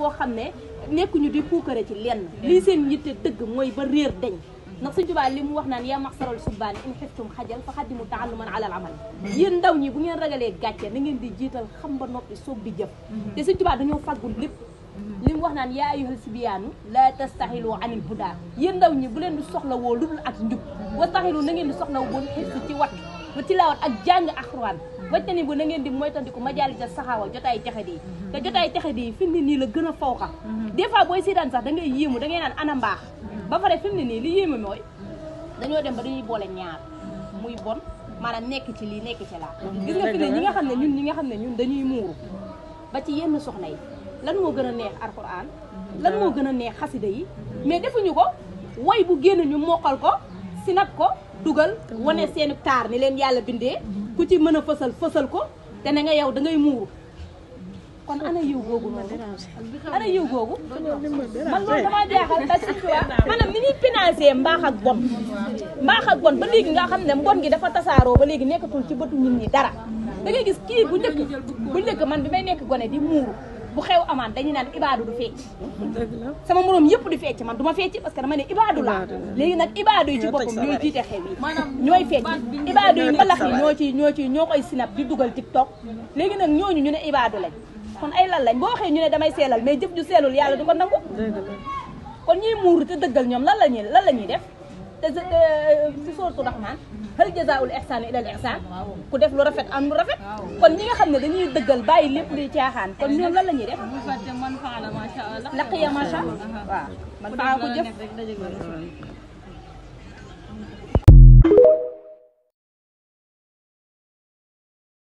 boo xam ne nekkuñu di puukare ci lenn lii seen yitte dëgg mooy ba réer deñ ndax Sëñ Tuubaa li mu wax naan yaa maxsaral subbaani in xiftum xajal fa xaddimu taalluman alal amal yéen ndaw ñi bu ngeen ragalee gàcce na ngeen di jiital xam ba noppi soog di jëf te Sëñ Tuubaa dañoo fàggul lépp li mu wax naan yaa ayyuhal sibiyaanu la tastaxilu anil huda yéen ndaw ñi bu leen di soxla woo lu dul ak njub wastaxilu na ngeen di soxla woo xirsi ci wat ba tilaawat ak jàng alxuraan wajtani bu na ngeen di moytandiku majaalisa saxaawa jotaay texet yi te jotaay texet yi fi mu ne nii la gën a fawxa des fois booy seetaan sax da ngay yéemu da ngay naan ana mbaax ba pare fi mu ne nii li yéeme mooy dañoo dem ba dañuy boole ñaar muy bon maanaam nekk ci lii nekk ci laa gis nga fi ne ñi nga xam ne ñun dañuy muuru ba ci yenn soxna yi lan moo gën a neex alxuraan lan moo gën a neex xasida yi mais defuñu ko woy bu génn ñu mokkal ko sinap ko dugal wane seeni taar ni leen yàlla bindee ku ci mën a fësal ko te ne nga yow da ngay muuru kon ana yiw googu noonu ana yiw googu man loolu damaa jaaxal da Sëñ Tuubaa maanaam ni ñuy financé mbaax ak bon ba léegi nga xam ne mbon gi dafa tasaaroo ba léegi nekkatul ci bëtu nit ñi dara da ngay gis kii bu njëkk man bi may nekk gone di muuru bu xew amaan dañuy naan ibaadu du fecc sama moroom yëpp di fecc man du ma fecc parce que dama ne ibaadu laa léegi nag ibaadu yi ci boppam ñooy jiite xew yi ñooy fecc ibaadu yi mbalax yi ñoo koy sinap di dugal TikTok léegi nag ñooñu ñu ne ibaadu lañ kon ay lan lañ boo waxee ñu ne damay seelal mais jëf ju seelul yàlla du ko nangu kon ñuy muuru te dëggal ñoom lan la ñuy def te si sooratu Rahmaan hal jazaa'ul ihsaani ilal ihsaan ku def lu rafet am lu rafet kon ñi nga xam ne dañuy dëggal bàyyi lépp luy caaxaan kon ñoom lan la ñuy def laqiya macha Allah waaw man faa ko jëf